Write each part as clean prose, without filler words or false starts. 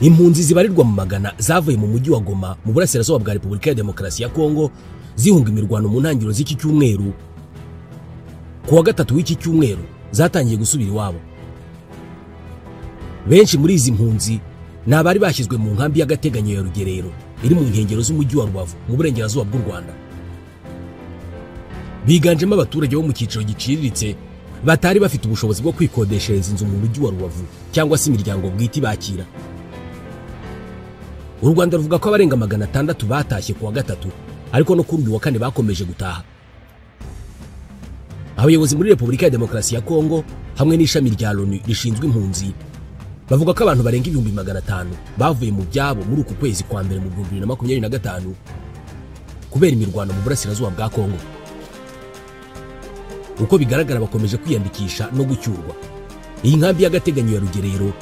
Impunzi zibarirwa mu magana zavuye mu mujyi wa Goma mu burasirazuba bwa Repubulika ya Demokarasi ya Kongo zihunga imirwano mu ntangiriro z'iki cyumweru. Ku wa gatatu w'iki cyumweru zatangiye gusubira iwabo. Benshi muri izi mpunzi ni abari bashyizwe mu nkambi y'agateganyo ya Rugerero iri mu nkengero z'umujyi wa Rubavu mu burengerazuba bw'u Rwanda. Biganjemo abaturage bo mu cyiciro giciriritse batari bafite ubushobozi bwo kwikodeshereza inzu mu mujyi wa Rubavu cyangwa se imiryango bwite ibakira. U Rwanda ruvuga ko abarenga 600 batashye ku wa gatatu, ariko no kuri uyu wa kane bakomeje gutaha. Abayobozi muri Repubulika ya Demokarasi ya Kongo hamwe n'ishami rya Loni rishinzwe impunzi bavuga ko abantu barenga 500,000 bavuye mu byabo muri uku kwezi kwa mbere mu 2025 kubera imirwano mu burasirazuba bwa Kongo. Uko bigaragara bakomeje kwiyandikisha no gucyurwa. Iyi nkambi y'agateganyo ya Rugerero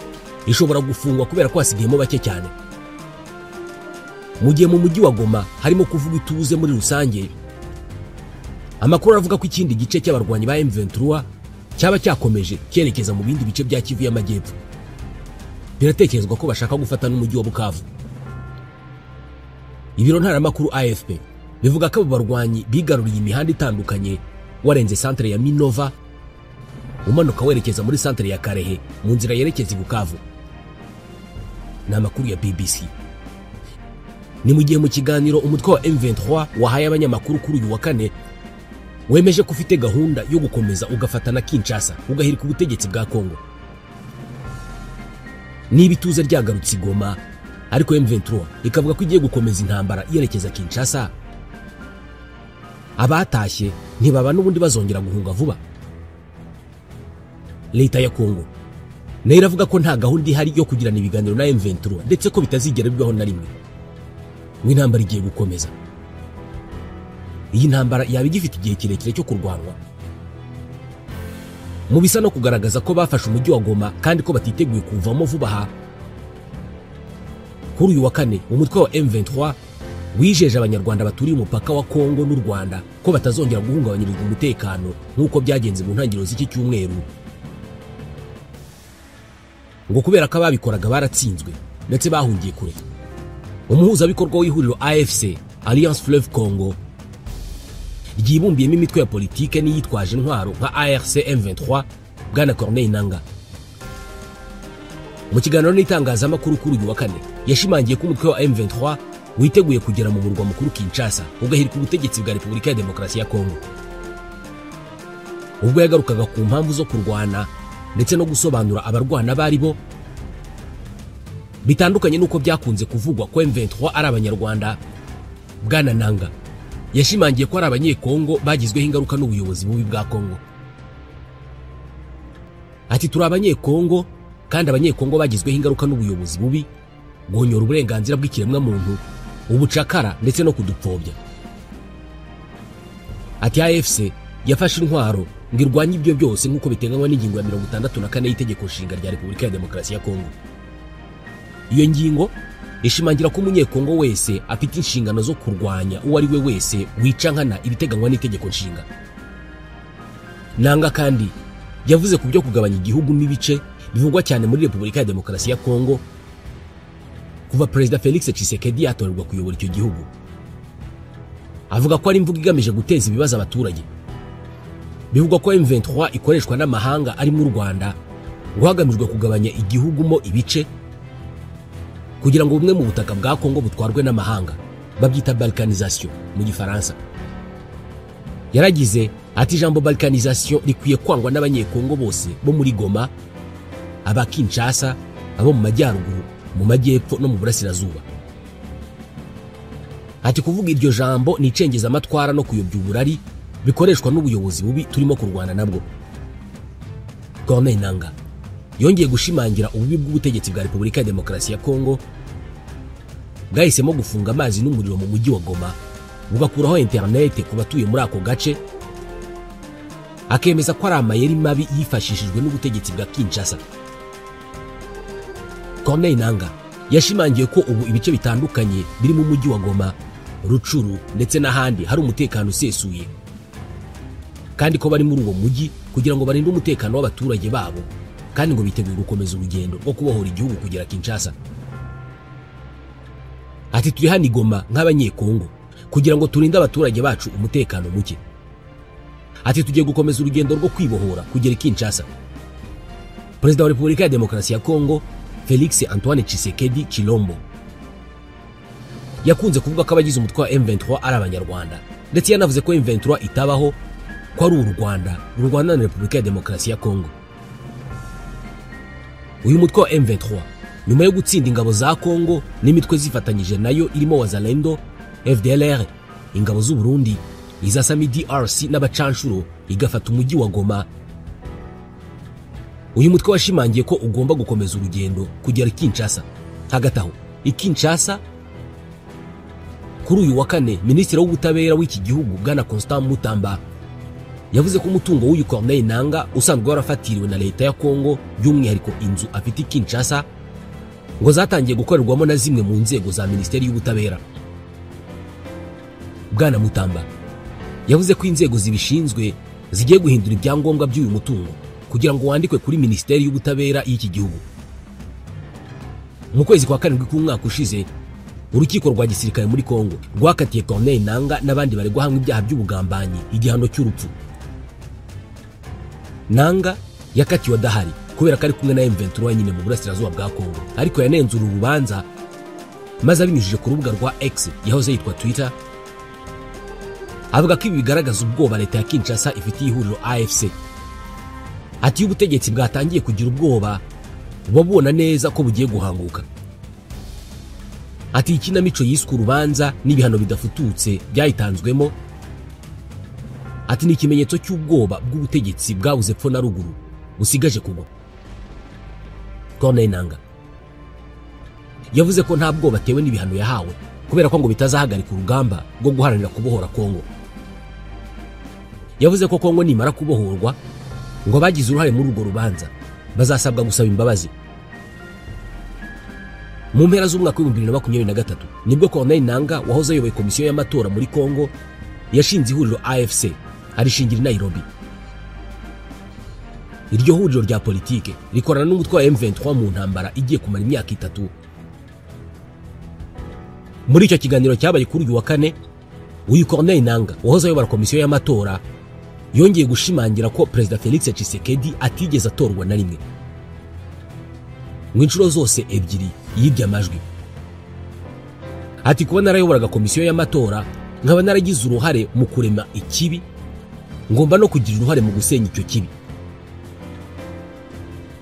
ishobora gufungwa kubera ko hasigayemo bake cyane. Mu gihe mu mujyi wa Goma harimo kuvuga ituze muri rusange, amakuru avuga ko ikindi gice cy'abarwanyi ba M23 cyaba cyakomeje cyerekeza mu bindi bice bya Kivu y'Amajyepfo. Biratekerezwa ko bashaka gufata n'umujyi wa Bukavu. Ibiro ntaramakuru AFP bivuga ko abo barwanyi bigaruriye imihanda itandukanye warenze centre ya Minova umanuka werekeza muri centre ya Karehe mu nzira yerekeza i Bukavu. Ni amakuru ya BBC. Ni mu gihe mu kiganiro umutwe wa M23 wahaye abanyamakuru kuri uyu wa kane wemeje ko ufite gahunda yo gukomeza ugafata na Kinshasa ugahirika ubutegetsi bwa Kongo. Niba ituze ryagarutse Goma, ariko M23 ikavuga ko igiye gukomeza intambara yerekeza Kinshasa, abatashye ntibaba n'ubundi bazongera guhunga vuba. Leta ya Kongo nayo iravuga ko nta gahunda ihari yo kugirana ibiganiro na M23 ndetse ko bitazigera bibaho na rimwe. Intambara igiye gukomeza. Iyi ntambara yaba igifite igihe kirekire cyo kurwanwa. Mu bisa no kugaragaza ko bafashe umujyi wa Goma kandi ko batiteguye kuvamo vuba aha. Kuri uyu wa kane umutwe wa M23 wijeje abanyarwanda baturiye umupaka wa Kongo n'u Rwanda ko batazongera guhungabanyirizwa umutekano nk'uko byagenze mu ntangiriro z'iki cyumweru, ngo kubera ko ababikoraga baratsinzwe ndetse bahungiye kure. Umuhuzabikorwa w'ihuriro AFC Alliance Fleuve Congo ryibumbiyemo imitwe ya politike n'iyitwaje intwaro nka ARC M23 Bwana Corneille Nanga, mu kiganiro n'itangazamakuru kuri uyu wa kane yashimangiye ko umutwe wa M23 witeguye kugera mu murwa mukuru Kinshasa ugahirika ubutegetsi bwa Repubulika ya Demokarasi ya Kongo. Ubwo yagarukaga ku mpamvu zo kurwana ndetse no gusobanura abarwana bari bo bitandukanye nuko byakunze kuvugwa ko M23 ari abanyarwanda, Bwana Nanga yashimangiye ko ari abanyekongo bagizweho ingaruka n'ubuyobozi bubi bwa Kongo. Ati turi abanyekongo kandi abanyekongo bagizweho ingaruka n'ubuyobozi bubi, guhonyora uburenganzira bw'ikiremwa muntu, ubucakara ndetse no kudupfobya. Ati AFC yafashe intwaro ngo irwanye ibyo byose nk'uko biteganywa n'ingingo ya 64 y'itegeko nshinga rya Repubulika ya Demokarasi ya Kongo. Iyo ngingo ishimangira ko umunyekongo wese afite inshingano zo kurwanya uwo ari we wese wica nkana ibiteganywa n'itegeko nshinga. Nanga kandi yavuze ku byo kugabanya igihugu n'ibice bivugwa cyane muri Repubulika ya Demokarasi ya Kongo kuva Perezida Felix Tshisekedi yatorerwa kuyobora icyo gihugu. Avuga ko ari imvugo igamije guteza ibibazo abaturage. Bivugwa ko M23 ikoreshwa n'amahanga ari mu Rwanda ngo hagamijwe kugabanya igihugu mo ibice kugira ngo bumwe mu butaka bwa Kongo butwarwe n'amahanga, babyita balkanisation mu Gifaransa. Yaragize ati ijambo balkanisation rikwiye kwangwa n'abanyekongo bose bo muri Goma, aba Kinshasa, abo mu majyaruguru, mu majyepfo no mu burasirazuba. Ati kuvuga iryo jambo ni icengeza amatwara no kuyobya uburari bikoreshwa n'ubuyobozi bubi turimo kurwana nabwo. Corneille Nanga yongeye gushimangira ububi bw'ubutegetsi bwa Repubulika ya Demokarasi ya Kongo bwahisemo gufunga amazi n'umuriro mu mujyi wa Goma, bugakuraho internet ku batuye muri ako gace, akemeza ko ari amayeri mabi yifashishijwe n'ubutegetsi bwa Kinshasa. Corneille Nanga yashimangiye ko ubu ibice bitandukanye biri mu mujyi wa Goma, Rucuru ndetse n'ahandi hari umutekano usesuye, kandi ko bari muri uwo mujyi kugira ngo barinde umutekano w'abaturage babo, kandi ngo biteguye gukomeza urugendo rwo kubohora igihugu kugera Kinshasa. Ati turi hano i Goma nk'abanyekongo kugira ngo turinde abaturage bacu umutekano muke. Ati tugiye gukomeza urugendo rwo kwibohora kugera i Kinshasa. Perezida wa Repubulika ya Demokarasi ya Kongo Felix Antoine Tshisekedi Tshilombo yakunze kuvuga ko abagize umutwe wa M23 ari abanyarwanda, ndetse yanavuze ko M23 itabaho, ko ari u Rwanda rurwana na Repubulika ya Demokarasi ya Kongo. Uyu mutwe wa M23 nyuma yo gutsinda ingabo za Kongo n'imitwe zifatanyije nayo irimo Wazalendo, FDLR, ingabo z'u Burundi, iza SAMIDRC n'abacanshuro, igafata umujyi wa Goma. Uyu mutwe washimangiye ko ugomba gukomeza urugendo kugera Kinshasa. Hagati aho i Kinshasa kuri uyu wa kane, Minisitiri w'Ubutabera w'iki gihugu Bwana Constant Mutamba yavuze ko umutungo w'uyu Corneille Nangaa usanzwe warafatiriwe na leta ya Kongo, by'umwihariko inzu afite i Kinshasa, ngo zatangiye gukorerwamo na zimwe mu nzego za Minisiteri y'Ubutabera. Bwana Mutamba yavuze ko inzego zibishinzwe zigiye guhindura ibyangombwa by'uyu mutungo kugira ngo wandikwe kuri Minisiteri y'Ubutabera y'iki gihugu. Mu kwezi kwa karindwi k'umwaka ushize, urukiko rwa gisirikare muri Kongo rwakatiye Corneille Nangaa n'abandi baregwa hamwe ibyaha by'ubugambanyi igihano cy'urupfu. Nangaa yakatiwe adahari kubera ko ari kumwe na M23 nyine mu burasirazuba bwa Kongo, ariko yanenze uru rubanza maze abinyujije ku rubuga rwa X yahoze yitwa Twitter, avuga ko ibi bigaragaza ubwoba leta ya Kinshasa ifitiye ihuriro AFC. Ati iyo ubutegetsi bwatangiye kugira ubwoba buba bubona neza ko bugiye guhanguka. Ati ikinamico yiswe urubanza n'ibihano bidafututse byayitanzwemo, ati ni ikimenyetso cy'ubwoba bw'ubutegetsi bwabuze pfo na ruguru busigaje kugwa. Corneille Nangaa yavuze ko nta bwoba atewe n'ibihano yahawe kubera ko ngo bitazahagarika urugamba rwo guharanira kubohora Kongo. Yavuze ko Kongo nimara kubohorwa ngo abagize uruhare muri urwo rubanza bazasabwa gusaba imbabazi. Mu mpera z'umwaka w'ibihumbi bibiri na makumyabiri na gatatu nibwo Corneille Nangaa wahoze ayoboye komisiyo y'amatora muri Kongo yashinze ihuriro AFC arishingira i Nairobi. Iryo huriro rya politike rikorana n'umutwe wa M23 mu ntambara igiye kumara imyaka 3. Muri icyo kiganiro cyabaye kuri uyu wa kane, uyu Corneille Nangaa wahoze ayobora komisiyo y'amatora yongeye gushimangira ko Perezida Felix Tshisekedi atigeze atorwa na rimwe, mu inshuro zose ebyiri yibye amajwi. Ati kuba narayoboraga komisiyo y'amatora nkaba naragize uruhare mu kurema ikibi, ngomba no kugira uruhare mu gusenya icyo kibi.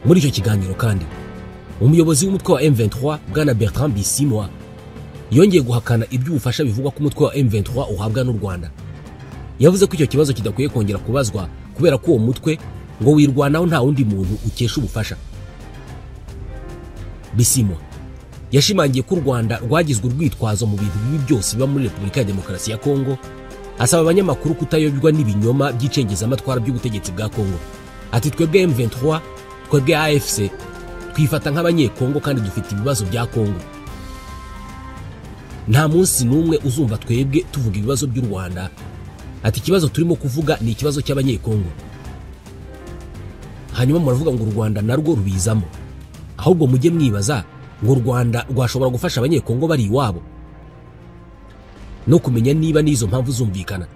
Muri icyo kiganiro kandi umuyobozi w'umutwe wa M23 Bwana Bertrand Bisimwa yongeye guhakana iby'ubufasha bivugwa ko umutwe wa M23 uhabwa n'u Rwanda. Yavuze ko icyo kibazo kidakwiye kongera kubazwa kubera ko uwo mutwe ngo wirwanaho nta wundi muntu ukesha ubufasha. Bisimwa yashimangiye ko u Rwanda rwagizwe urwitwazo mu bintu bibi byose biba muri Repubulika ya Demokarasi ya Kongo, asaba abanyamakuru kutayobywa n'ibinyoma by'icengezamatwara by'ubutegetsi bwa Kongo. Ati twebwe M23, twebwe AFC twifata nk'abanyekongo kandi dufite ibibazo bya Kongo. Nta munsi n'umwe uzumva twebwe tuvuga ibibazo by'u Rwanda. Ati ikibazo turimo kuvuga ni ikibazo cy'abanyekongo. Hanyuma muravuga ngo u Rwanda narwo rubizamo. Ahubwo mujye mwibaza ngo u Rwanda rwashobora gufasha abanyekongo bari iwabo, no kumenya niba n'izo mpamvu zumvikana.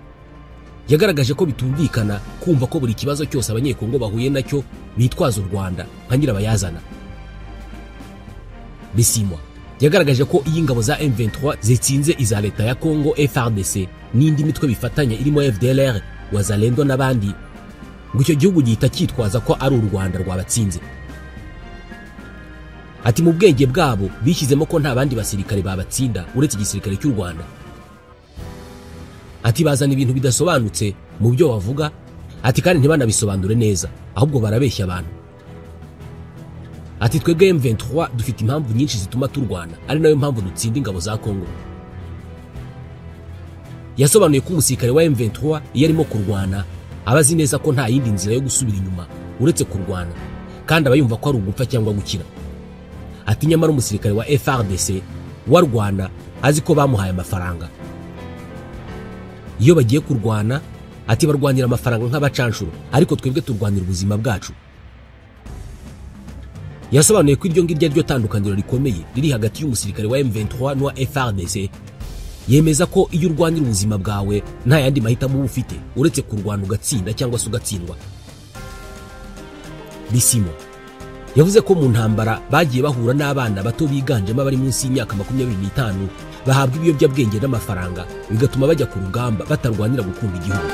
Yagaragaje ko bitumvikana kumva ko buri kibazo cyose abanyekongo bahuye nacyo bitwaza u Rwanda nka nyirabayazana. Bisimwa yagaragaje ko iyi ngabo za M23 zitsinze iza leta ya Kongo FARDC n'indi mitwe bifatanya irimo FDLR, Wazalendo n'abandi, ngo icyo gihugu gihita cyitwaza ko ari u Rwanda rwabatsinze. Ati mu bwenge bwabo bishyizemo ko nta bandi basirikare babatsinda uretse igisirikare cy'u Rwanda. Ati bazana ibintu bidasobanutse mu byo bavuga, ati kandi ntibanabisobanure neza, ahubwo barabeshya abantu. Ati twebwe M23 dufite impamvu nyinshi zituma turwana, ari nayo mpamvu dutsinda ingabo za Kongo. Yasobanuye ko umusirikare wa M23 iyo arimo kurwana aba azi neza ko nta yindi nzira yo gusubira inyuma uretse kurwana, kandi aba yumva ko ari ugupfa cyangwa gukira. Ati nyamara umusirikare wa FARDC warwana azi ko bamuhaye amafaranga. Iyo bagiye kurwana ati barwanira amafaranga nk'abacanshuro, ariko twebwe turwanira ubuzima bwacu. Yasobanuye ko iryo ngiryo ryo tandukaniro rikomeye riri hagati y'umusirikare wa M23 n'uwa FARDC. Yemeza ko iyo urwanira ubuzima bwawe nta yandi mahitamo uba ufite uretse kurwana ugatsinda cyangwa se ugatsindwa. Bisimo yavuze ko mu ntambara bagiye bahura n'abana bato biganjemo abari munsi y'imyaka 25 bahabwa ibiyobyabwenge n'amafaranga bigatuma bajya ku rugamba batarwanira gukunda igihugu.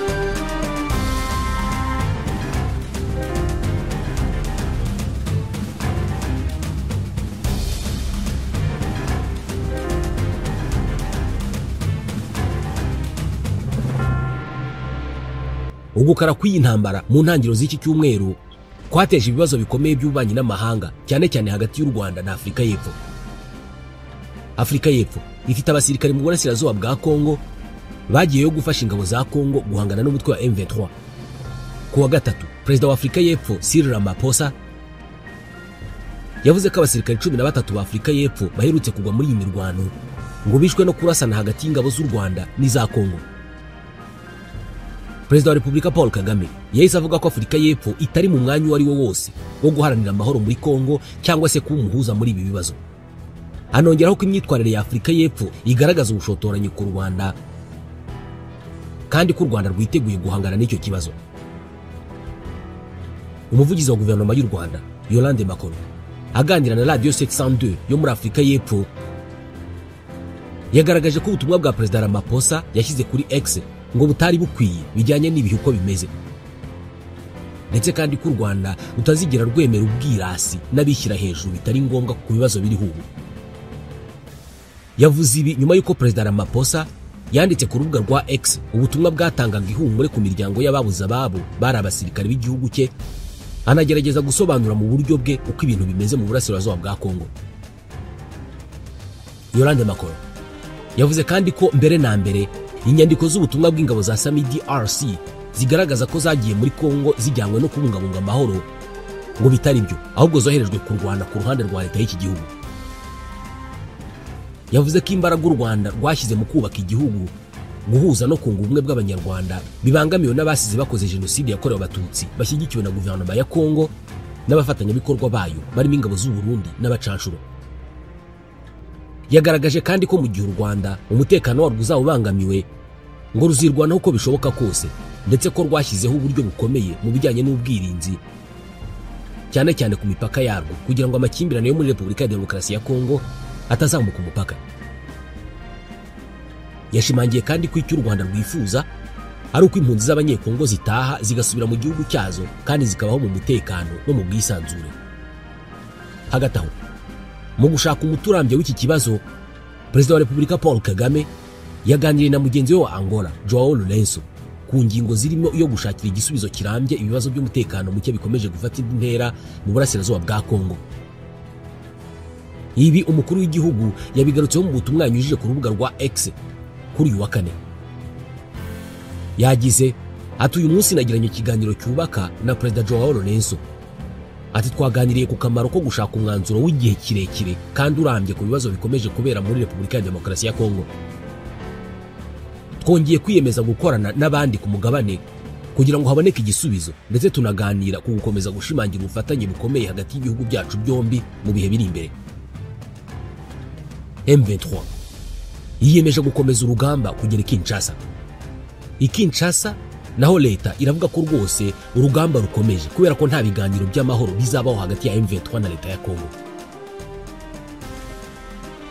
Ugukara kw'iyi ntambara mu ntangiriro z'iki cyumweru kwateje ibibazo bikomeye by'ububanyi n'amahanga, cyane cyane hagati y'u Rwanda na Afurika y'Epfo. Afurika y'Epfo ifite abasirikare mu burasirazuba bwa Kongo bagiyeyo gufasha ingabo za Kongo guhangana n'umutwe wa M23. Ku wa gatatu, Perezida wa Afurika y'Epfo Cyril Ramaphosa yavuze ko abasirikare 13 ba Afurika y'Epfo baherutse kugwa muri iyi mirwano ngo bishwe no kurasana hagati y'ingabo z'u Rwanda n'iza Kongo. Perezida wa Repubulika Paul Kagame yahise avuga ko Afurika y'Epfo itari mu mwanya uwo ari wo wose wo guharanira amahoro muri Kongo cyangwa se kuba umuhuza muri ibi bibazo. Anongeraho ko imyitwarire ya Afurika y'Epfo igaragaza ubushotoranyi ku Rwanda kandi ko u Rwanda rwiteguye guhangana n'icyo kibazo. Umuvugizi wa guverinoma y'u Rwanda Yolande Makolo aganira na Radio 702 yo muri Afurika y'Epfo yagaragaje ko ubutumwa bwa Perezida Ramaphosa yashyize kuri X ngo butari bukwiye bijyanye n'ibihe uko bimeze, ndetse kandi ko u Rwanda rutazigera rwemera ubwirasi n'abishyira hejuru bitari ngombwa ku bibazo biriho ubu. Yavuze ibi nyuma y'uko Perezida Ramaphosa yanditse ku rubuga rwa X ubutumwa bwatangaga ihumure ku miryango y'ababuze ababo bari abasirikare b'igihugu cye, anagerageza gusobanura mu buryo bwe uko ibintu bimeze mu burasirazuba bwa Kongo. Yolande Makolo yavuze kandi ko mbere na mbere inyandiko z'ubutumwa bw'ingabo za SAMIDRC zigaragaza ko zagiye muri Kongo zijyanywe no kubungabunga amahoro ngo bitari byo, ahubwo zoherejwe kurwana ku ruhande rwa leta y'iki gihugu. Yavuze ko imbaraga u Rwanda rwashyize mu kubaka igihugu, guhuza no kunga ubumwe bw'Abanyarwanda bibangamiwe n'abasize bakoze jenoside yakorewe Abatutsi bashyigikiwe na guverinoma ya Kongo n'abafatanyabikorwa bayo barimo ingabo z'u Burundi n'abacanshuro. Yagaragaje kandi ko mu gihe u Rwanda umutekano warwo uzaba ubangamiwe ngo ruzirwanaho uko bishoboka kose, ndetse ko rwashyizeho uburyo bukomeye mu bijyanye n'ubwirinzi cyane cyane ku mipaka yarwo kugira ngo amakimbirane yo muri Repubulika ya Demokarasi ya Kongo atazamuka umupaka. Yashimangiye kandi ko icyo u Rwanda rwifuza ari uko impunzi z'Abanyekongo zitaha zigasubira mu gihugu cyazo kandi zikabaho mu mutekano no mu bwisanzure. Hagati aho, mu gushaka umuturambye w'iki kibazo, Perezida wa Repubulika Paul Kagame yaganiriye na mugenzi we wa Angola Joao Lourenço ku ngingo zirimo iyo gushakira igisubizo kirambye ibibazo by'umutekano muke bikomeje gufata indi ntera mu burasirazuba bwa Kongo. Ibi umukuru w'igihugu yabigarutseho mu butumwa yanyujije ku rubuga rwa X kuri uyu wa kane. Yagize ati: uyu munsi nagiranye ikiganiro cyubaka na Perezida Joao Lourenço. Ati: twaganiriye ku kamaro ko gushaka umwanzuro w'igihe kirekire kandi urambye ku bibazo bikomeje kubera muri Repubulika ya Demokarasi ya Kongo. Twongeye kwiyemeza gukorana n'abandi ku mugabane kugira ngo haboneke igisubizo, ndetse tunaganira ku gukomeza gushimangira ubufatanye bukomeye hagati y'ibihugu byacu byombi mu bihe biri imbere. M23 yiyemeje gukomeza urugamba kugera i Kinshasa. I Kinshasa naho leta iravuga ko rwose urugamba rukomeje kubera ko nta biganiro by'amahoro bizabaho hagati ya M23 na leta ya Kongo.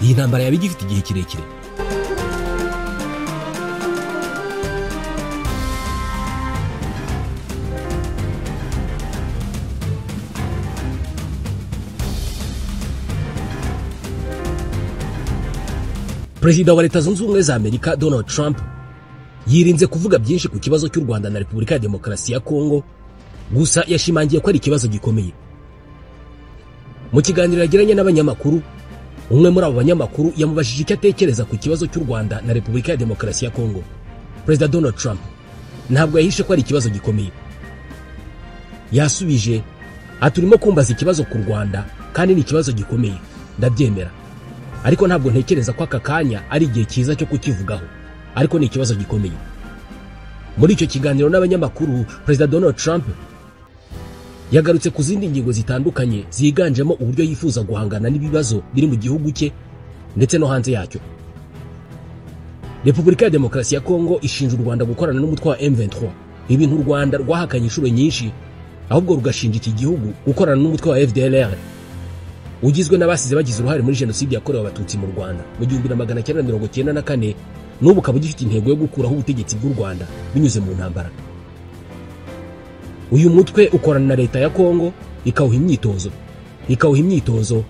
Iyi ntambara yaba igifite igihe kirekire. Perezida wa Leta Zunze Ubumwe za Amerika Donald Trump yirinze kuvuga byinshi ku kibazo cy'u Rwanda na Repubulika ya Demokarasi ya Kongo, gusa yashimangiye ko ari ikibazo gikomeye. Mu kiganiro yagiranye n'abanyamakuru, umwe muri abo banyamakuru yamubajije icyo atekereza ku kibazo cy'u Rwanda na Repubulika ya Demokarasi ya Kongo. Perezida Donald Trump ntabwo yahishe ko ari ikibazo gikomeye. Yasubije ati: urimo kumbaza ikibazo ku Rwanda kandi ni ikibazo gikomeye, ndabyemera, ariko ntabwo ntekereza ko aka kanya ari igihe cyiza cyo kukivugaho, ariko ni ikibazo gikomeye. Muri icyo kiganiro n'abanyamakuru, Perezida Donald Trump Yagarutse ku zindi ngingo zitandukanye ziganjemo uburyo yifuza guhangana n'ibibazo biri mu gihugu cye ndetse no hanze yacyo. Repubulika ya Demokarasi ya Kongo ishinja u Rwanda gukorana n'umutwe wa M23, ibintu u Rwanda rwahakanye inshuro nyinshi, ahubwo rugashinja iki gihugu gukorana n'umutwe wa FDLR ugizwe n'abasize bagize uruhare muri jenoside yakorewe Abatutsi mu Rwanda mu 1994, n'ubu ukaba ugifite intego yo gukuraho ubutegetsi bw'u Rwanda binyuze mu ntambara. Uyu mutwe ukorana na leta ya Kongo ikawuha imyitozo,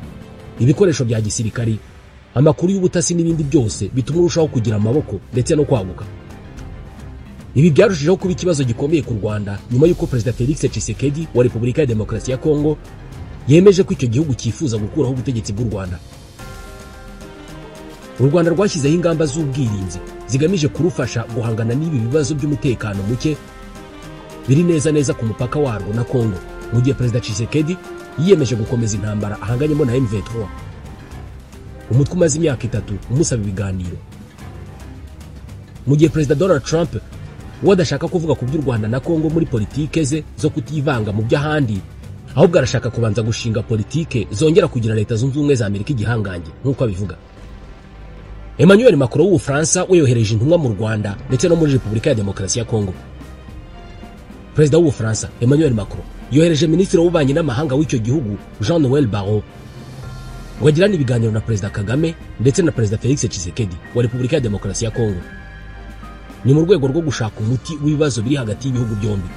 ibikoresho bya gisirikari, amakuru y'ubutasi n'ibindi byose bituma urushaho kugira amaboko ndetse no kwaguka. Ibi byarushijeho kuba ikibazo gikomeye ku Rwanda nyuma y'uko Perezida Felix Tshisekedi wa Repubulika ya Demokarasi ya Kongo yemeje ko icyo gihugu cyifuza gukuraho ubutegetsi bw'u Rwanda. U Rwanda rwashyizeho ingamba z'ubwirinzi zigamije kurufasha guhangana n'ibi bibazo by'umutekano muke biri neza neza ku mupaka warwo na Kongo, mu gihe Perezida Tshisekedi yiyemeje gukomeza intambara ahanganyemo na M23, umutwe umaze imyaka 3 umusaba ibiganiro. Mu gihe Perezida Donald Trump we adashaka kuvuga ku by'u Rwanda na Kongo muri politike ze zo kutivanga mu by'ahandi, ahubwo arashaka kubanza gushinga politike zongera kugira Leta Zunze Ubumwe za Amerika igihangange nk'uko abivuga. Emmanuel Macron w'Ubufaransa we yohereje intumwa mu Rwanda ndetse no muri Repubulika ya Demokarasi ya Kongo. Perezida w'Ubufaransa Emmanuel Macron yohereje Minisitiri w'Ububanyi n'Amahanga w'icyo gihugu Jean-Noël Barrot ngo agirane ibiganiro na Perezida Kagame ndetse na Perezida Felix Tshisekedi wa Repubulika ya Demokarasi ya Kongo. Ni mu rwego rwo gushaka umuti w'ibibazo biri hagati y'ibihugu byombi.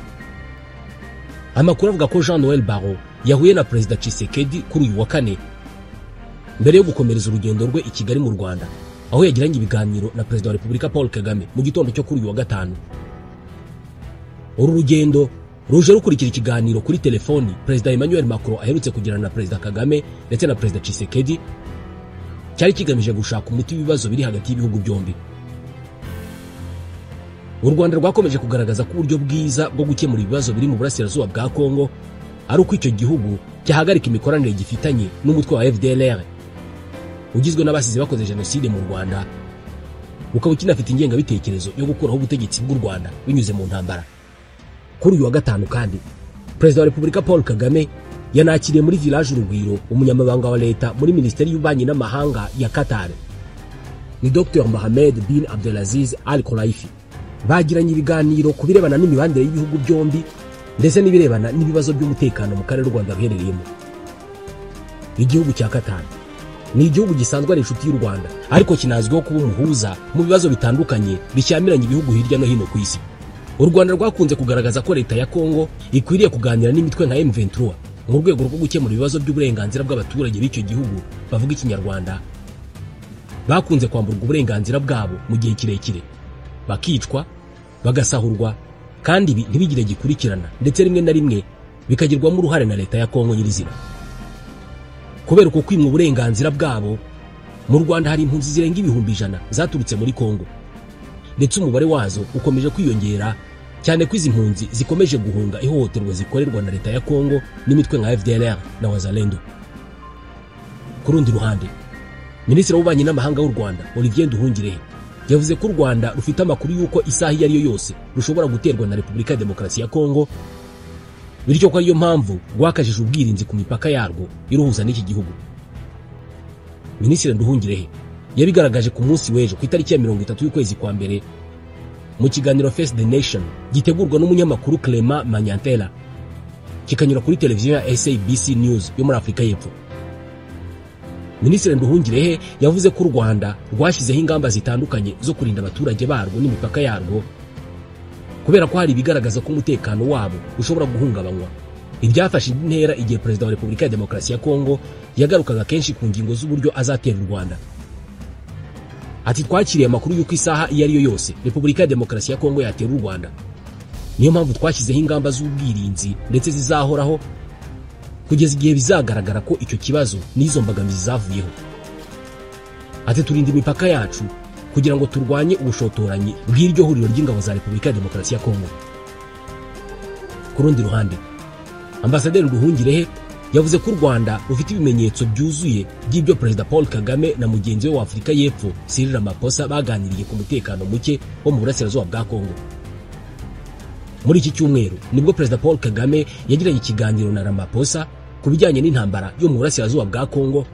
Amakuru avuga ko Jean-Noël Barrot yahuye na Perezida Tshisekedi kuri uyu wa kane mbere yo gukomereza urugendo rwe i Kigali mu Rwanda, aho yagiranye ibiganiro na Perezida wa Repubulika Paul Kagame mu gitondo cyo kuri uyu wa gatanu. Uru rugendo ruje rukurikira ikiganiro kuri telefoni Perezida Emmanuel Macron aherutse kugirana na Perezida Kagame ndetse na Perezida Tshisekedi, cyari kigamije gushaka umuti w'ibibazo biri hagati y'ibihugu byombi. U Rwanda rwakomeje kugaragaza ko uburyo bwiza bwo gukemura ibibazo biri mu burasirazuba bwa Kongo ari uko icyo gihugu cyahagarika imikoranire gifitanye n'umutwe wa FDLR ugizwe n'abasize bakoze jenoside mu Rwanda, ukaba ukinafite ingengabitekerezo yo gukuraho ubutegetsi bw'u Rwanda binyuze mu ntambara. Kuri uyu wa gatanu kandi Perezida wa Repubulika Paul Kagame yanakiriye muri Village Urugwiro umunyamabanga wa leta muri Minisiteri y'Ububanyi n'Amahanga ya Qatar, ni Dr Mohamed bin Abdelaziz Al Khulaifi. Bagiranye ibiganiro ku birebana n'imibanire y'ibihugu byombi ndetse n'ibirebana n'ibibazo by'umutekano mu karere u Rwanda ruherereyemo. Igihugu cya Qatar ni igihugu gisanzwe ari inshuti y'u Rwanda, ariko kinazwiho kuba umuhuza mu bibazo bitandukanye bishyamiranye ibihugu hirya no hino ku isi. U Rwanda rwakunze kugaragaza ko leta ya Kongo ikwiriye kuganira n'imitwe nka M23 mu rwego rwo gukemura ibibazo by'uburenganzira bw'abaturage b'icyo gihugu bavuga Ikinyarwanda bakunze kwamburwa uburenganzira bwabo mu gihe kirekire, bakicwa, bagasahurwa, kandi ibi ntibigire gikurikirana ndetse rimwe na rimwe bikagirwamo uruhare na leta ya Kongo nyirizina. Kubera uko kwimwa uburenganzira bwabo, mu Rwanda hari impunzi zirenga 100,000 zaturutse muri Kongo, ndetse umubare wazo ukomeje kwiyongera cyane ko izi mpunzi zikomeje guhunga ihohoterwa zikorerwa na leta ya Kongo n'imitwe nka FDLR na Wazalendo. Ku rundi ruhande, Minisitiri w'Ububanyi n'Amahanga w'u Rwanda Olivier Nduhungirehe yavuze ko u Rwanda rufite amakuru y'uko isaha iyo ari yo yose rushobora guterwa na Repubulika ya Demokarasi ya Kongo, bityo ko ariyo mpamvu rwakajije ubwirinzi ku mipaka yarwo iruhuza n'iki gihugu. Minisitiri Nduhungirehe yabigaragaje ku munsi w'ejo ku itariki ya 30 y'ukwezi kwa mbere mu kiganiro Face the Nation gitegurwa n'umunyamakuru Clement Manyantela, kikanyura kuri televiziyo ya SABC News yo muri Afurika y'Epfo. Minisitiri Nduhungirehe yavuze ko u Rwanda rwashyizeho ingamba zitandukanye zo kurinda abaturage barwo n'imipaka yarwo, kubera ko hari ibigaragaza ko umutekano wabo ushobora guhungabanywa. Ibyafashe intera igihe Perezida wa Repubulika ya Demokarasi ya Kongo yagarukaga kenshi ku ngingo z'uburyo azatera u Rwanda. Ati twakiriye amakuru y'uko isaha iyo ari yo yose Repubulika ya Demokarasi ya Kongo yatera u Rwanda. Niyo mpamvu twashyizeho ingamba z'ubwirinzi ndetse zizahoraho kugeza igihe bizagaragara ko icyo kibazo n'izo mbogamizi zavuyeho. Ati turinda imipaka yacu kugira ngo turwanye ubushotoranyi bw'iryo huriro ry'ingabo za Repubulika ya Demokarasi ya Kongo. Ku rundi ruhande, Ambasaderi Nduhungirehe yavuze ko u Rwanda rufite ibimenyetso byuzuye by'ibyo Perezida Paul Kagame na mugenzi we wa Afurika y'Epfo Cyril Ramaphosa baganiriye ku mutekano muke wo mu burasirazuba bwa Kongo. Muri iki cyumweru nibwo Perezida Paul Kagame yagiranye ikiganiro na Ramaphosa ku bijyanye n'intambara yo mu burasirazuba bwa Kongo,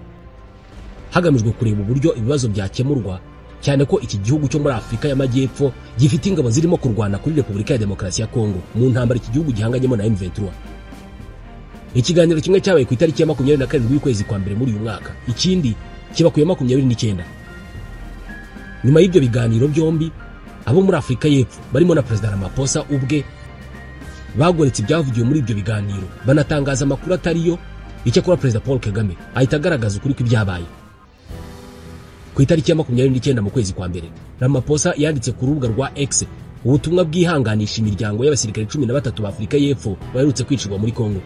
hagamijwe kureba uburyo ibibazo byakemurwa, cyane ko iki gihugu cyo muri Afurika y'Amajyepfo gifite ingabo zirimo kurwana kuri Repubulika ya Demokarasi ya Kongo mu ntambara iki gihugu gihanganyemo na M23. Ikiganiro kimwe cyabaye ku itariki ya 27 y'ukwezi kwa mbere muri uyu mwaka, ikindi kiba ku ya 29. Nyuma y'ibyo biganiro byombi, abo muri Afurika y'Epfo barimo na Perezida Ramaphosa ubwe bagoretse ibyavugiwe muri ibyo biganiro, banatangaza amakuru atariyo. Icyakora Perezida Paul Kagame ahita agaragaza ukuri kw'ibyabaye. Ku itariki ya 29 mu kwezi kwa mbere, Ramaphosa yanditse ku rubuga rwa X ubutumwa bwihanganisha imiryango y'abasirikare 13 ba Afurika y'Epfo baherutse kwicirwa muri Kongo.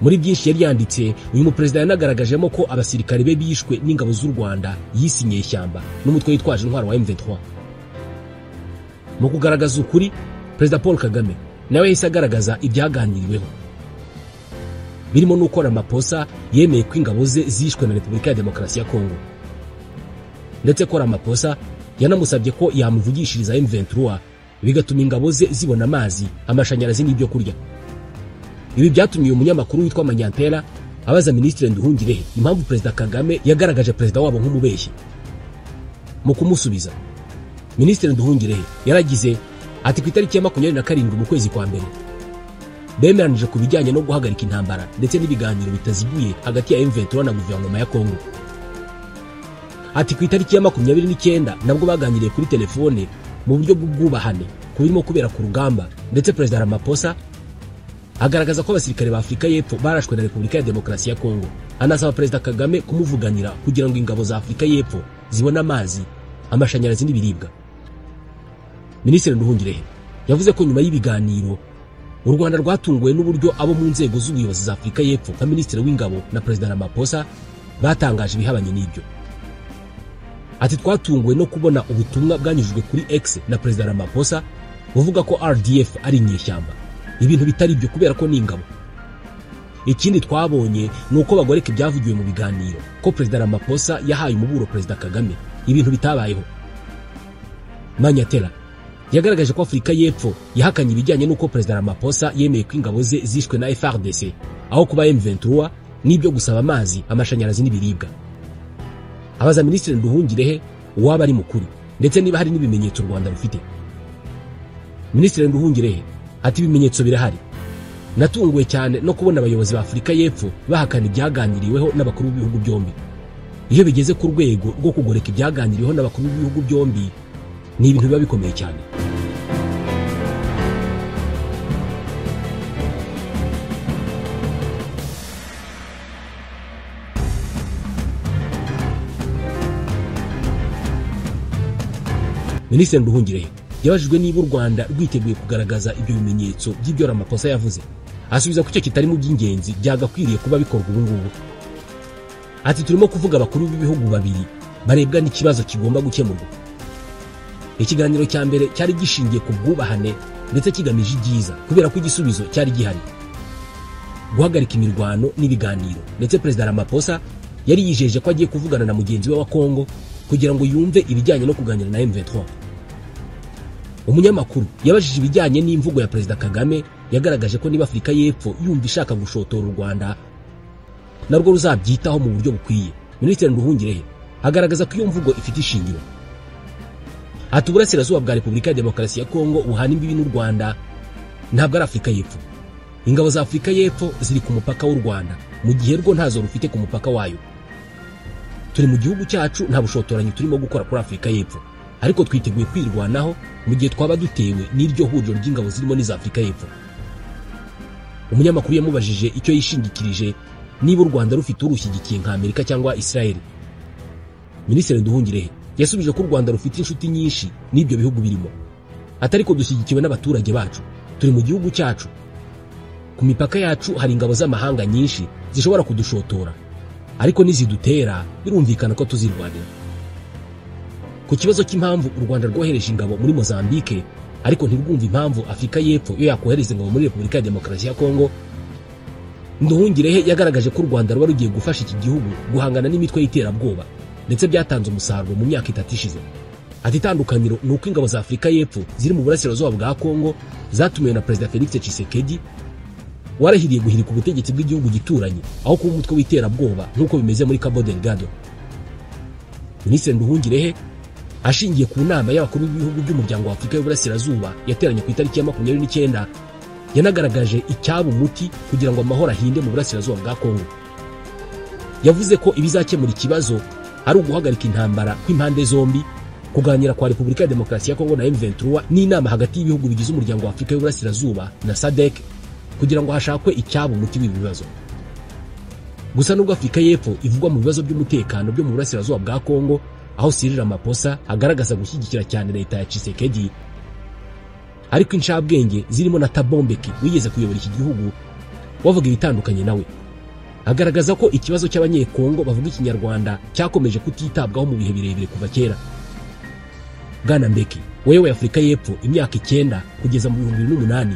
Muri byinshi yari yanditse, uyu muperezida yanagaragajemo ko abasirikare be bishwe n'ingabo z'u Rwanda yisinye ishyamba n'umutwe witwaje intwaro wa M23. Mu kugaragaza ukuri, Perezida Paul Kagame nawe yahise agaragaza ibyaganiriweho, birimo n'uko Ramaphosa yemeye ko ingabo ze zishwe na Repubulika ya Demokarasi ya Kongo, ndetse ko Ramaphosa yanamusabye ko yamuvugishiriza M23 bigatuma ingabo ze zibona amazi, amashanyarazi n'ibyo kurya. Ibi byatumye uyu munyamakuru witwa Manyantera abaza Minisitiri Nduhungirehe impamvu Perezida Kagame yagaragaje perezida wabo nk'umubeshyi. Mu kumusubiza, Minisitiri Nduhungirehe yaragize ati: ku itariki ya 27 mu kwezi kwa mbere bemeranije ku bijyanye no guhagarika intambara ndetse n'ibiganiro bitaziguye hagati ya M23 na guverinoma ya Kongo. Ati ku itariki ya 29 nabwo baganiriye kuri telefone mu buryo bw'ubwubahane ku birimo kubera ku rugamba, ndetse Perezida Ramaphosa agaragaza ko abasirikare ba Afurika y'Epfo barashwe na Repubulika ya Demokarasi ya Kongo, anasaba Perezida Kagame kumuvuganira kugira ngo ingabo za Afurika y'Epfo zibone amazi, amashanyarazi n'ibiribwa. Minisitiri Nduhungirehe yavuze ko nyuma y'ibiganiro u Rwanda rwatunguwe n'uburyo abo mu nzego z'ubuyobozi za Afurika y'Epfo nka Minisitiri w'Ingabo na Perezida Ramaphosa batangaje ibihabanye n'ibyo. Ati twatunguwe no kubona ubutumwa bwanyujijwe kuri X na Perezida Ramaphosa buvuga ko RDF ari inyeshyamba, ibintu bitari byo kubera ko ni ingabo. Ikindi twabonye ni uko bagoreka ibyavugiwe mu biganiro ko Perezida Ramaphosa yahaye umuburo Perezida Kagame, ibintu bitabayeho. Manyatera yagaragaje ko Afurika y'Epfo yahakanye ibijyanye n'uko Perezida Ramaphosa yemeye ko ingabo ze zishwe na FARDC aho kuba M23 n'ibyo gusaba amazi, amashanyarazi n'ibiribwa. Abaza Minisitiri Nduhungirehe uwaba ari mukuri ndetse niba hari n'ibimenyetso u Rwanda rufite. Minisitiri Nduhungirehe ati ibimenyetso birahari. Natunguwe cyane no kubona abayobozi ba Afurika y'Epfo bahakana ibyaganiriweho n'abakuru b'ibihugu byombi. Iyo bigeze ku rwego rwo kugoreka ibyaganiriweho n'abakuru b'ibihugu byombi, ni ibintu biba bikomeye cyane. Minisitiri Nduhungirehe yabajijwe niba u Rwanda rwiteguye kugaragaza ibyo bimenyetso by'ibyo Ramaphosa yavuze, asubiza ko icyo kitari mu by'ingenzi byagakwiriye kuba bikorwa ubu ngubu. Ati turimo kuvuga abakuru b'ibihugu babiri barebwa n'ikibazo kigomba gukemurwa. Ikiganiro cya mbere cyari gishingiye ku bwubahane ndetse kigamije ibyiza kubera ko igisubizo cyari gihari, guhagarika imirwano n'ibiganiro. Ndetse Perezida Ramaphosa yari yijeje ko agiye kuvugana na mugenzi we wa Kongo kugira ngo yumve ibijyanye no kuganira na M23. Umunyamakuru yabajije ibijyanye n'imvugo ya Perezida Kagame yagaragaje ko niba Afurika y'Epfo yumva ishaka gushotora u Rwanda narwo ruzabyitaho mu buryo bukwiye. Minisitiri Nduhungirehe agaragaza ko iyo mvugo ifite ishingiro. Ati uburasirazuba bwa Repubulika ya Demokarasi ya Kongo buhana imbibi n'u Rwanda ntabwo ari Afurika y'Epfo. Ingabo za Afurika y'Epfo ziri ku mupaka w'u Rwanda mu gihe rwo ntazo rufite ku mupaka wayo. Turi mu gihugu cyacu, nta bushotoranyi turimo gukora kuri Afurika y'Epfo, ariko twiteguye kwirwanaho mu gihe twaba dutewe n'iryo huriro ry'ingabo zirimo n'iza Afurika y'Epfo. Umunyamakuru yamubajije icyo yishingikirije niba u Rwanda rufite urushyigikiye nka Amerika cyangwa Israel. Minisitiri Nduhungirehe yasubije ko u Rwanda rufite inshuti nyinshi n'ibyo bihugu birimo, atari ko dushyigikiwe n'abaturage bacu. Turi mu gihugu cyacu, ku mipaka yacu hari ingabo z'amahanga nyinshi zishobora kudushotora, ariko nizidutera birumvikana ko tuzirwanira. Ku kibazo cy'impamvu u Rwanda rwohereje ingabo muri Mozambique ariko ntirwumva impamvu Afurika y'Epfo yo yakohereza ingabo muri Repubulika ya Demokarasi ya Kongo, Nduhungirehe yagaragaje ko u Rwanda ruba rugiye gufasha iki gihugu guhangana n'imitwe y'iterabwoba, ndetse byatanze umusaruro mu myaka 3 ishize. Ati itandukaniro ni uko ingabo za Afurika y'Epfo ziri mu burasirazuba bwa Kongo zatumiwe na Perezida Felix Tshisekedi warahiriye guhirika ubutegetsi bw'igihugu gituranye aho kuba umutwe w'iterabwoba nk'uko bimeze muri Cabo Delgado. Minisitiri Nduhungirehe ashingiye ku nama y'abakuru b'ibihugu by'umuryango wa Afurika y'Uburasirazuba yateranye ku itariki ya 29 yanagaragaje icyaba umuti kugira ngo amahoro ahinde mu burasirazuba bwa Kongo. Yavuze ko ibizakemura ikibazo ari uguhagarika intambara kw'impande zombi, kuganira kwa Repubulika ya Demokarasi ya Kongo na M23 n'inama hagati y'ibihugu bigize umuryango wa Afurika y'Uburasirazuba na SADC kugira ngo hashakwe icyaba umuti w'ibi bibazo. Gusa nubwo Afurika y'Epfo ivugwa mu bibazo by'umutekano byo mu burasirazuba bwa Kongo, aho Cyril Ramaphosa agaragaza gushyigikira cyane leta ya Tshisekedi, ariko incabwenge zirimo na Thabo Mbeki wigeze kuyobora iki gihugu wavuga ibitandukanye nawe, agaragaza ko ikibazo cy'abanyekongo bavuga ikinyarwanda cyakomeje kutitabwaho mu bihe birebire kuva kera. Bwana Mbeki wayoboye Afurika y'Epfo imyaka 9 kugeza mu 2008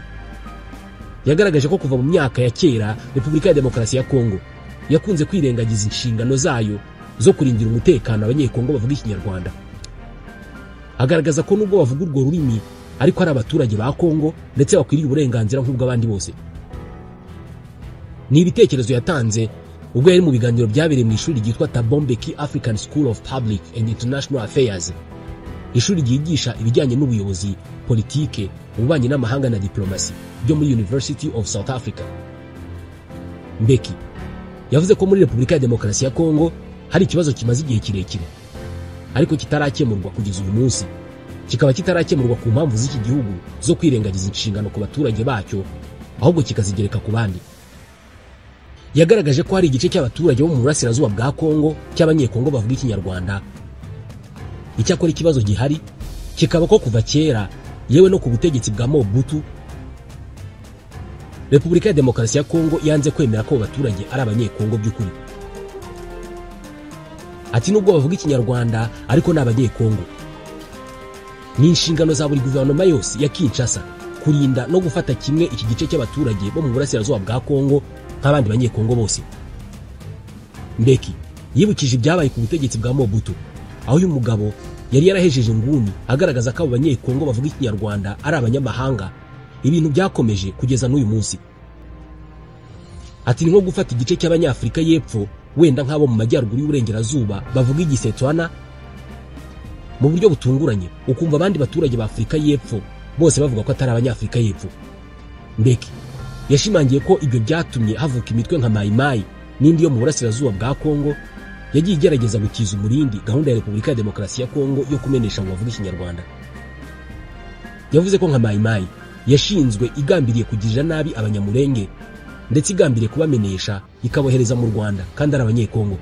yagaragaje ko kuva mu myaka ya kera Repubulika ya Demokarasi ya Kongo yakunze kwirengagiza inshingano zayo zo kurindira umutekano abanyekongo bavuga ikinyarwanda. Agaragaza ko nubwo bavuga urwo rurimi ariko ari abaturage ba Kongo ndetse bakwiriye uburenganzira nk'ubw'abandi bose. Ni ibitekerezo yatanze ubwo yari mu biganiro byabereye mu ishuri ryitwa Thabo Mbeki African School of Public and International Affairs, ishuri ryigisha ibijyanye n'ubuyobozi, politike, ububanyi n'amahanga na diplomasi byo muri University of South Africa. Mbeki yavuze ko muri Repubulika ya Demokarasi ya Kongo hari ikibazo kimaze igihe kirekire ariko kitarakemurwa kugeza uyu munsi, kikaba kitarakemurwa ku mpamvu z'iki gihugu zo kwirengagiza inshingano ku baturage bacyo ahubwo kikazigereka ku bandi. Yagaragaje ko hari igice cy'abaturage bo mu burasirazuba bwa Kongo cy'abanyekongo bavuga ikinyarwanda. Icyakora ikibazo gihari kikaba ko kuva kera yewe no ku butegetsi bwa Mobutu, Repubulika ya Demokarasi ya Kongo yanze kwemera ko abaturage ari abanyekongo by'ukuri. Ati nubwo bavuga ikinyarwanda ariko ni abanyekongo. Ni inshingano za buri guverinoma yose ya Kinshasa kurinda no gufata kimwe iki gice cy'abaturage bo mu burasirazuba bwa Kongo nk'abandi banyekongo bose. Mbeki yibukije ibyabaye ku butegetsi bwa Mobutu, aho uyu mugabo yari yarahejeje inguni agaragaza ko abo banyekongo bavuga ikinyarwanda ari abanyamahanga, ibintu byakomeje kugeza n'uyu munsi. Ati ni nko gufata igice cy'abanyafurika y'Epfo wenda nk'abo mu majyaruguru y'uburengerazuba bavuga igisetwana mu buryo butunguranye, ukumva abandi baturage ba Afurika y'Epfo bose bavuga ko atari abanyafurika y'Epfo. Mbeki yashimangiye ko ibyo byatumye havuka imitwe nka Mai Mai n'indi yo mu burasirazuba bwa Kongo yagiye igerageza gutiza umurindi gahunda ya Repubulika ya Demokarasi ya Kongo yo kumenesha ngo bavuga ikinyarwanda. Yavuze ko nka Mai Mai yashinzwe igambiriye kugirira nabi abanyamurenge ndetse igambiriye kubamenesha ikabohereza mu Rwanda kandi ari abanyekongo.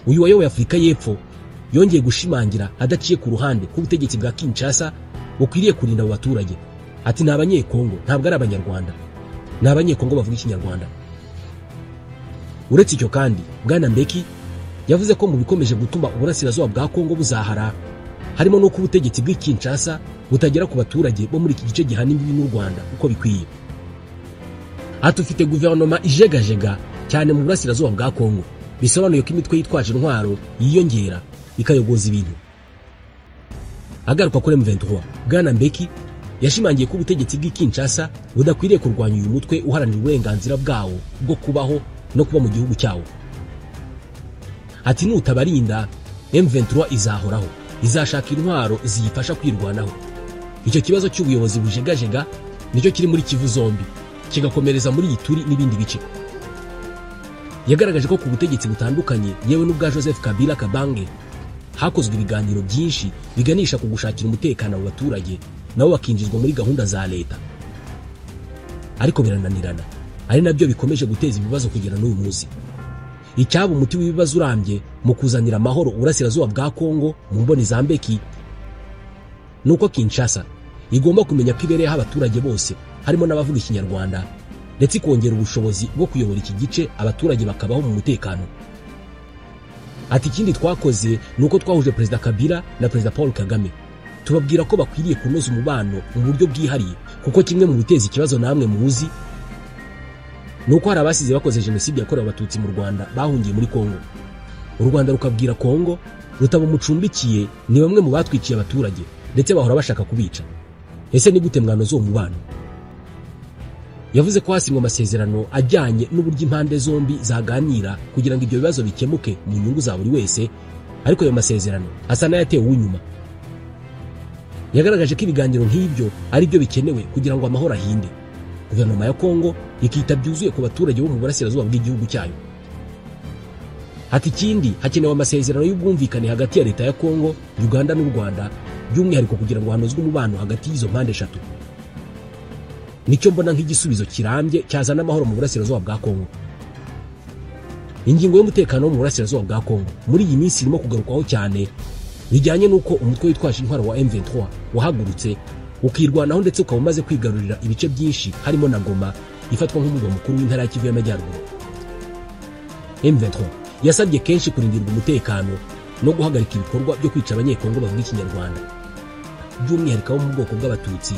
Uyu wayoboye Afurika y'Epfo yongeye gushimangira adaciye ku ruhande ko ubutegetsi bwa Kinshasa bukwiriye kurinda abo baturage. Ati ni abanyekongo ntabwo ari abanyarwanda, ni abanyekongo bavuga ikinyarwanda. Uretse icyo kandi, Bwana Mbeki yavuze ko mu bikomeje gutuma uburasirazuba bwa Kongo buzahara harimo n'uko ubutegetsi bw'i Kinshasa butagera ku baturage bo muri iki gice gihana imbibi n'u Rwanda uko bikwiye. Ati ufite guverinoma ijegajega cyane mu burasirazuba bwa Kongo, bisobanuye ko imitwe yitwaje intwaro yiyongera ikayogoza ibintu. Agaruka kuri M23, Bwana Mbeki yashimangiye ko ubutegetsi bw'i Kinshasa budakwiriye kurwanya uyu mutwe uharanira uburenganzira bwawo bwo kubaho no kuba mu gihugu cyawo. Ati nutabarinda M23 izahoraho, izashaka intwaro ziyifasha kwirwanaho. Icyo kibazo cy'ubuyobozi bujegajega nicyo kiri muri Kivu zombi, kigakomereza muri Ituri n'ibindi bice. Yagaragaje ko ku butegetsi butandukanye yewe n'ubwa Joseph Kabila Kabange hakozwe ibiganiro byinshi biganisha ku gushakira umutekano abo baturage nabo bakinjizwa muri gahunda za leta, ariko birananirana, ari nabyo bikomeje guteza ibibazo kugera n'uyu munsi. Icyaba umuti w'ibibazo urambye mu kuzanira amahoro uburasirazuba bwa Kongo mu mboni za Mbeki nuko Kinshasa igomba kumenya ko ibereyeho abaturage bose harimo n'abavuga ikinyarwanda, ndetse ikongera ubushobozi bwo kuyobora iki gice abaturage bakabaho mu mutekano. Ati ikindi twakoze nuko twahuje Perezida Kabila na Perezida Paul Kagame, tubabwira ko bakwiriye kunoza umubano mu buryo bwihariye, kuko kimwe mu biteza ikibazo namwe muzi nuko hari abasize bakoze jenoside yakorewe abatutsi mu Rwanda bahungiye muri Kongo. U Rwanda rukabwira Kongo Rutabo mucumbikiye ni bamwe mu batwiciye abaturage ndetse bahora bashaka kubica. Ese ni gute mwanoza uwo mubano? Yavuze ko hasinywe amasezerano ajyanye n'uburyo impande zombi zaganira kugira ngo ibyo bibazo bikemuke mu nyungu za buri wese, ariko ayo masezerano asa n'ayatewe uw'inyuma. Yagaragaje ko ibiganiro nk'ibyo ari byo bikenewe kugira ngo amahoro ahinde, guverinoma ya Kongo ikita byuzuye ku baturage bo mu burasirazuba bw'igihugu cyayo. Ati ikindi hakenewe amasezerano y'ubwumvikane hagati ya leta ya Kongo, Uganda n'u Rwanda, by'umwihariko kugira ngo hanozwe umubano hagati y'izo mpande eshatu. Nicyo mbona nk'igisubizo kirambye cyazana amahoro mu burasirazuba bwa Kongo. Ingingo y'umutekano wo mu burasirazuba bwa Kongo muri iyi minsi irimo kugarukwaho cyane, bijyanye n'uko umutwe witwaje intwaro wa M23 wahagurutse ukirwanaho ndetse ukaba umaze kwigarurira ibice byinshi harimo na Goma ifatwa nk'umurwa mukuru w'intara ya Kivu y'Amajyaruguru. M23 yasabye kenshi kurindirwa umutekano no guhagarika ibikorwa byo kwica abanyekongo bavuga Ikinyarwanda, by'umwihariko abo mu bwoko bw'Abatutsi,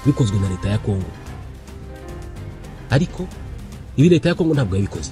bikozwe na leta ya Kongo. Ariko ibi leta ya Kongo ntabwo yabikoze.